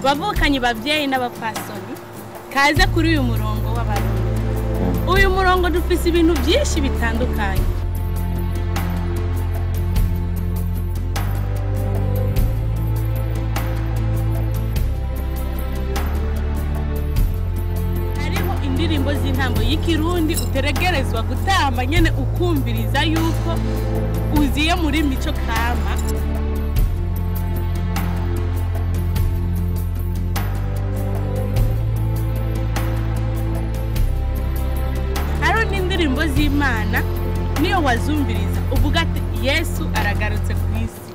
Bavukanyi, bavyeyi n'abapfasoni, kaze kuri uyu murongo w'Abarundi. Uyu murongo dufise ibintu byinshi bitandukanye. Hariho indirimbo z'intambo y'ikirundi uteregerezwa gutamba nyene, ukumviriza yuko uziye muri mico kama. Hariho n'indirimbo z'Imana, niyo wazumviriza uvuga ati: "Yesu aragarutse ku isi."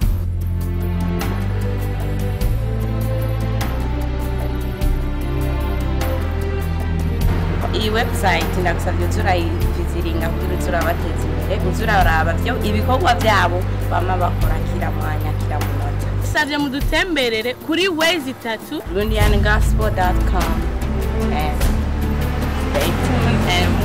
Iyi website ndagusabye uze urayivisitinga kugira uze urabateza imbere, uze uraraba byo ibikorwa byabo bama bakora kila mwanya, kila munota. Savye mudutemberere kuri W3 burundiangospel.com and stay tuned and